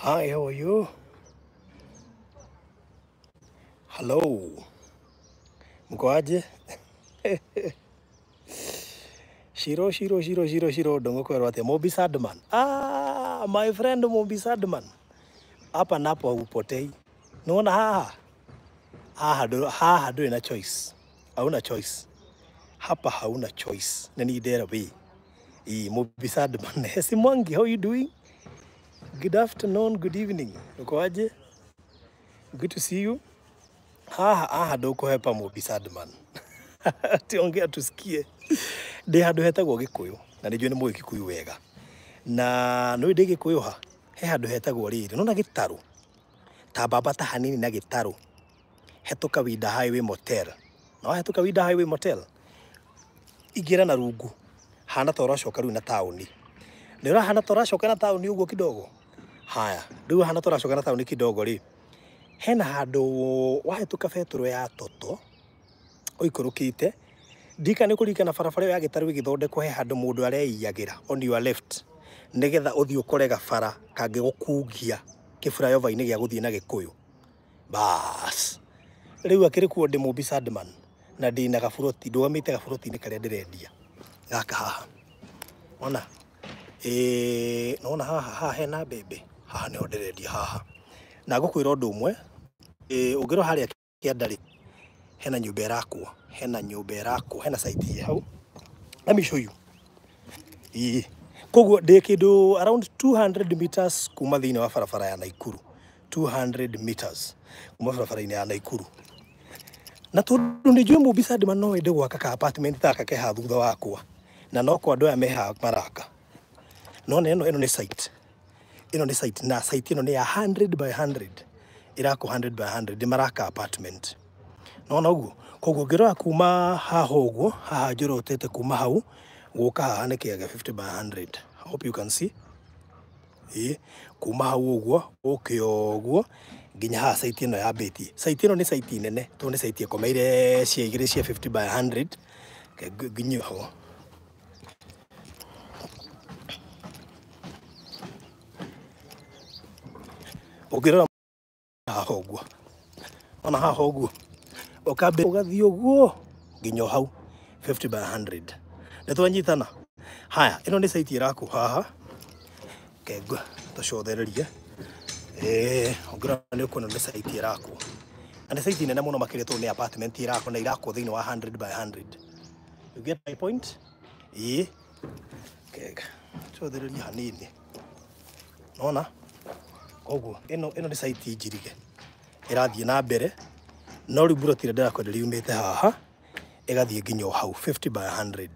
Hi, how are you? Hello. Mko aje? Shiro, shiro, shiro, shiro, shiro, dongo kwa atia. Mobi Sadman. Ah, my friend Mobi Sadman. Hapa napo haupotei. Naona haha. Haha do, haha do ina choice. Hauna choice. Hapa hauna choice. Na ni dera we. E Mobi Sadman. Hesi Mwangi, how you doing? Good afternoon, good evening. Uko aje? Good to see you. Haha, haha ndũkũhepa Mobi Sadman. Tiongea tusikie. Ndĩ handũ hetagwo Gĩkũyũ na nĩ njũĩ nĩ mũĩ Gĩkũyũ wega. Na nĩ ndĩ Gĩkũyũ ha? He handũ hetagwo rĩrĩ. Nĩwona gĩtarũ? Ta mbamba ta hanini na gĩtarũ. Hetũka Winda Highway Motel. Na wahetũka Winda Highway Motel, ingĩra na rungu. Hana ta ũracoka rĩu na taũni. Nĩ ũrahana ta ũracoka na taũni ũguo kidogo? Haya, rĩu hana ta ũracoka na taũni kidogo rĩ, hena handũ wahĩtũka betũrũ ya Toto ũikũrũkĩte ndika nĩ kũririkana barabara ĩyo ya gĩtarũ ĩgĩthondekwo he handũ mũndũ areiyagĩra on your left nĩgetha ũthiĩ ũkore gabara kangĩgũkungia kĩburayova-inĩ gĩa gũthiĩ na Gĩkũyũ. Bas rĩu akĩrĩ kuo ndĩ Mobi Sadman na ndĩna gaburoti ndũgamĩte gaburoti-inĩ karĩa ndĩrendia gaka haha ona ĩĩ nona haha haha hena mbembe haha nĩho ndĩrendia haha na ngũkwĩra ũndũ ũmwe ũngĩrora harĩa kĩanda rĩ hena nyũmba ĩrakwo hena nyũmba ĩrakwo hena site ĩ hau. Let me show you. Ĩĩ koguo ndĩ kĩndũ around 200 meters kuma thĩinĩ wa barabara ya Naikuru, 200 meters kuma barabara-inĩ ya Naikuru. Na tondũ nĩ njũĩ Mobi Sadman no ende gwaka ka apartment ta gaka ke haha thutha wakwa na no kwa andũ aya me haha maraka. Nona ĩno nĩ site. Ĩno nĩ site na site ĩno nĩ ya 100 by 100. Ĩrakwo 100 by 100 nĩ maraka apartment. Nona ũguo koguo ngĩrora kuma haha ũguo haha njorotete kuma hau gũka haha nĩ kĩaga 50 by 100. I hope you can see. Ĩĩ kuma hau ũguo ũke ũguo nginya haha site ĩno yambĩtie. Site ĩno nĩ site nene tondũ nĩ site ĩkomeire cia igĩrĩ cia 50 by 100. Nginyie ho. Ũngĩrora haha ũguo ona haha ũguo ũkambe ũgathiĩ ũguo nginya hau 50 by 100. Nĩ twanyitana. Haya, ĩno nĩ site ĩrakwo haha kengwa tũcothererie. Ũngĩrora nĩ ũkuona nĩ site ĩrakwo na nĩ site nene mũno makĩria tondũ nĩ apartment ĩrakwo na irakwo thĩinĩ wa 100 by 100. You get my point? Ĩĩ kega cothererie hanini. Nona koguo ĩno nĩ site njirige ĩrathiĩ na mbere no rĩu mburoti ĩrĩa ndĩrakwenderia yumĩte haha ĩgathiĩ nginya o hau 50 by 100.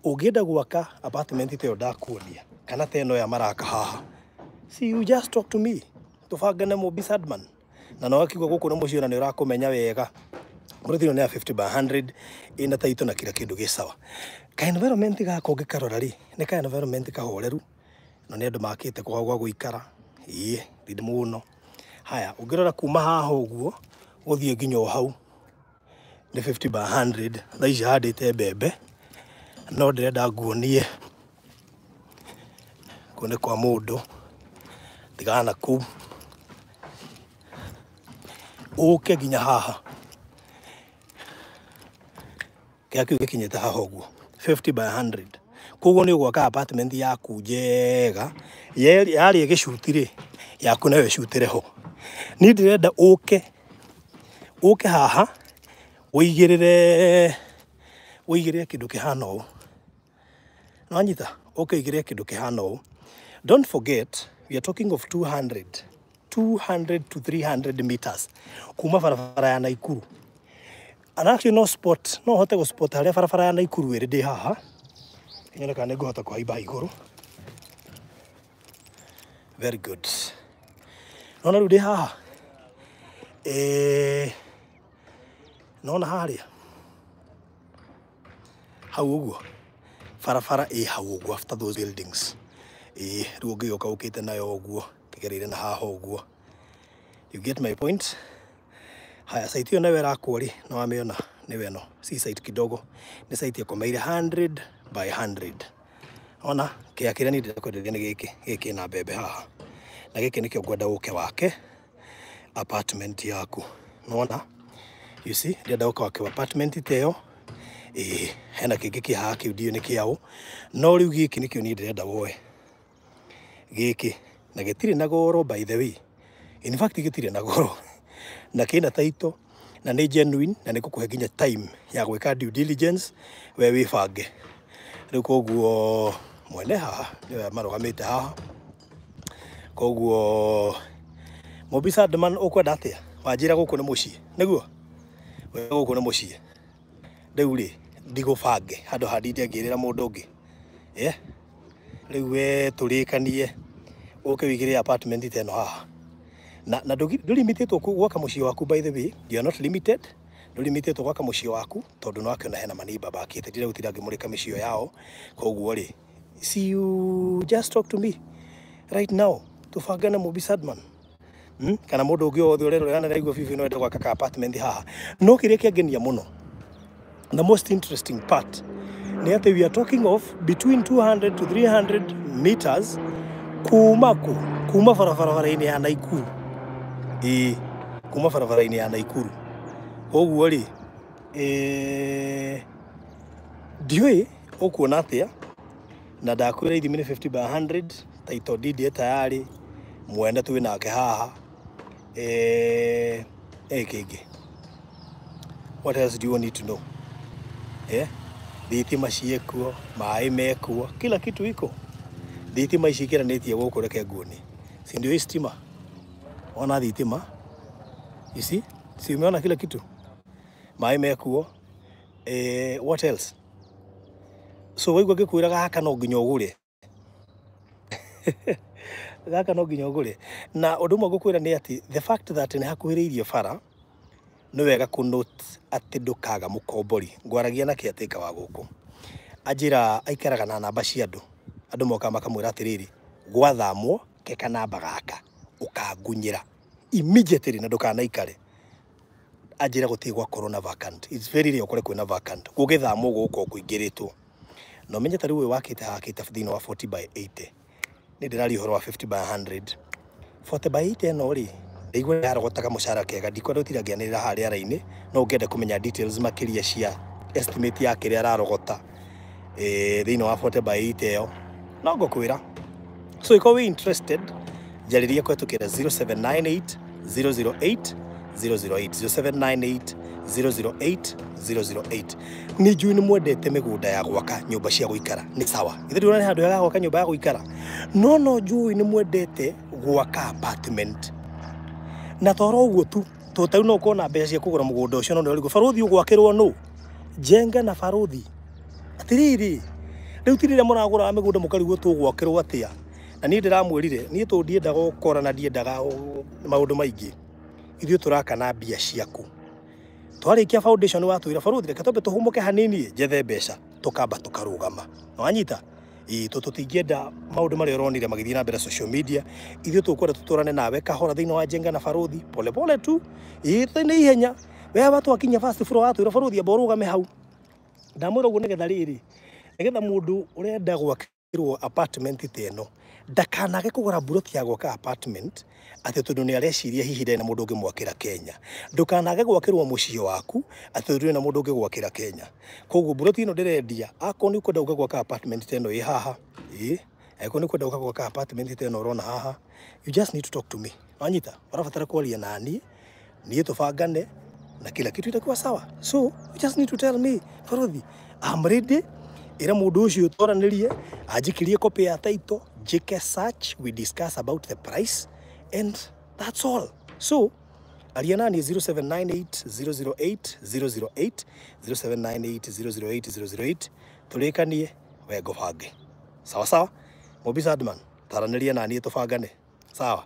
Ũngĩenda gwaka apartment ta ĩyo ndakuonia kana ta ĩno ya maraka haha, see you just talk to me tũbangane Mobi Sadman na no akiuga gũkũ nĩ mũciĩ na nĩ ũrakũmenya wega. Mburoti ĩno nĩ ya 50 by 100 ĩna taito na kila kĩndũ gĩ sawa. Ka environment gaka ũngĩkarora rĩ nĩ ka environment kahoreru na nĩ andũ makĩte kwao gwa gũikara. Ĩĩ ndindi mũno. Haya, ũngĩrora kuma haha ũguo gũthiĩ nginya o hau nĩ 50 by 100. Thaa ici handĩte mbembe no ndĩrenda nguonie kũu nĩ kwa mũndũ tigana na kũu ũke nginya haha kĩrĩa kĩu gĩkinyĩte haha ũguo 50 by 100. Koguo nĩ ũgwaka apartment yaku njega yarĩa gĩcuti rĩ yaku nayo ĩcutĩre ho. Niĩ ndĩrenda ũke ũke haha ũigĩrĩre ũigĩrĩre kĩndũ kĩhana ũũ. Nĩwanyita? Ũke ũigĩrĩre kĩndũ kĩhana ũũ. Don't forget we are talking of 200 to 300 meters kuma barabara ya Naikuru. And actually no spot no hote gũ spot harĩa barabara ya Naikuru ĩrĩ ndĩ haha nyone kana nĩngũhota kũhaimba igũrũ. Very good. Nona rĩu ndĩ haha nona harĩa hau ũguo barabara ĩ hau ũguo after those buildings. Rĩu ũngĩgĩũka ũkĩte nayo ũguo kĩgereire na haha ũguo. You get my point? Haya, site ĩyo nayo ĩrakwo rĩ no wamĩona nĩwe ĩno si site kidogo nĩ site ĩkomeire 100 by 100. Ona kĩrĩa kĩrĩa niĩ ndĩrakwenderia nĩ gĩkĩ gĩkĩ na mbembe haha. Na gĩkĩ nĩkĩo ngwenda ũke wake apartment yaku. Nĩwona? You see, ndĩrenda ũke wake apartment ta ĩyo. Ĩĩ, hena kĩngĩ kĩ haha kĩu ndiũĩ nĩ kĩaũ. No rĩu gĩkĩ nĩkĩo niĩ ndĩrenda woe. Gĩkĩ. Na gĩtirĩ na goro by the way. In fact gĩtirĩ na goro. Na kĩna title na nĩ genuine na nĩ ngũkũhe nginya time ya gwĩka due diligence we wĩbange. Rĩu koguo mwene haha nĩwe marũgamĩte haha. Koguo Mobi Sadman ũkwenda atĩa? Wanjĩra gũkũ nĩ mũciĩ, nĩguo? We gũkũ nĩ mũciĩ. Rĩu rĩ, ndigũbange handũ ha ndinde ngĩrĩra mũndũ ũngĩ. Yeah? Rĩu we tũrĩkanie ũke wĩigĩre apartment ta ĩno haha. Na ndũlimitĩtwo gwaka mũciĩ waku by the way, you are not limited. Ndũlimitĩtwo gwaka mũciĩ waku tondũ nĩwakĩona hena maneighbour bakĩte, ndiragũtinda ngĩmũrĩka mĩciĩ yao. Koguo rĩ, see you just talk to me right now, tũbangane Mobi Sadman. Kana mũndũ ũngĩ wothe ũrerorera na ndaigua bibi no ende gwaka ka apartment haha. No kĩrĩa kĩangenia mũno, the most interesting part nĩ atĩ we are talking of between 200 to 300 meters kuma kũ? Kuma barabara-inĩ ya Naikuru. Ĩĩ, kuma barabara-inĩ ya Naikuru. Koguo rĩ, ndiũĩ ũkuona atĩa, na ndakwĩra ithimi nĩ 50 by 100, title deed ĩ tayari, mwene twĩ nake haha. Kĩngĩ. What else do you need to know? Thitima ciĩkuo, maĩ mekuo, kila kitu iko. Thitima ici ikĩranĩtie gũkũ reke nguonie. Si ndio hii stima? Ona thitima. You see? Si umeona kila kitu? Maĩ mekuo. What else? So waigua ngĩkwĩra gaka no nginya ũgũre. Gaka no nginya ũgũre. Na ũndũ ũmwe ngũkwĩra nĩ atĩ the fact that nĩ hakuhĩrĩirie bara nĩ wega kũ note atĩ ndũkaga mũkombori. Ngwaragia na caretaker wa gũkũ. Anjĩra aikaraga na namba cia andũ. Andũ mokaga makamwĩra atĩrĩrĩ, gwathamwo ke kanamba gaka ũkangunyĩra immediately na ndũkanaikare. Anjĩra gũtirĩ gwakorwo na vacant. It's very rare ũkore kwĩna vacant. Gũgĩthamwo gũkũ kũingĩrĩtwo. Na ũmenye ta rĩu ũyũ wakĩte hakĩte thĩinĩ wa 40 by 80. Nĩ ndĩraria ũhoro wa 50 by 100. 40 by 80 ĩno rĩ, ndaigua yarogotaga mũcara kega, ndikwenda gũtinda ngĩanĩrĩra haha rĩera-inĩ, no ũngĩenda kũmenya details makĩria cia estimate ya kĩrĩa ararogota thĩinĩ wa 40 by 80 ĩyo, no ngũkwĩra. So ikorwo wĩ interested, njarĩria kũhetũkĩra 0798 008 008 0798 008 008. Nĩ njũĩ nĩ mwendete mĩgũnda ya gwaka nyũmba cia gũikara, nĩ sawa. Ithe ndĩrona nĩ handũ hega ha gwaka nyũmba ya gũikara, no no njũĩ nĩ mwendete gwaka apartment. Na toro ũguo tu, to ta rĩu no ũkorwo na mbeca cia kũgũra mũgũnda ũcio, no nĩũrigwo barũthi ũgwakĩrwo nũ? Jenga na barũthi. Atĩrĩrĩ, rĩu ti rĩrĩa mũragũra mĩgũnda mũkarigwo tũgwakĩrwo atĩa. Na niĩ ndĩramwĩrire, niĩ tondũ ndiendaga ũkora na ndiendaga maũndũ maingĩ, ithuĩ tũraka na mbia ciaku. Twarĩkia foundation watwĩra barũthi reke twambe tũhũmũke hanini njethe mbeca, tũkamba tũkarũgama. Nĩwanyita? Ĩĩ, tondũ tũtingĩenda maũndũ marĩa ũronire magĩthiĩ na mbere social media, ithuĩ tũkwenda tũtũrane nawe kahora thĩinĩ wa Jenga na barũthi, pole pole tu. Ĩĩ, nĩ ihenya. We watwakinya first floor watwĩra barũthi amba ũrũgame hau. Ndamwĩra ũguo nĩgetha rĩrĩ, nĩgetha mũndũ ũrenda gwakĩrwo apartment ta ĩno ndakanage kũgũra mburoti ya gwaka apartment atĩ tondũ nĩ areciria hihi ndarĩ na mũndũ ũngĩmwakĩra Kenya. Ndũkanage gwakĩrwo mũciĩ waku atĩ tondũ ndũrĩ na mũndũ ũngĩgwakĩra Kenya. Koguo mburoti ĩno ndĩrendia, akorwo nĩ ũkwenda gũka gwaka apartment ta ĩno ĩ haha, ĩĩ, angĩkorwo nĩ ũkwenda gũka gwaka apartment ta ĩno ũrona haha, you just need to talk to me. Wanyita? Ũrabatara kwaria na niĩ, niĩ tũbangane na kila kitu itakuwa sawa. So you just need to tell me, Baruthi, I'm ready. Ĩra mũndũ ũcio twaranĩrie, anjikĩrie copy ya title, njĩke search, we discuss about the price and that's all. So aria nani 0798 008 008 0798 008 008 tũrĩkanie we ngũbange. Sawa sawa? Mobi Sadman, taranĩria naniĩ tũbangane. Sawa?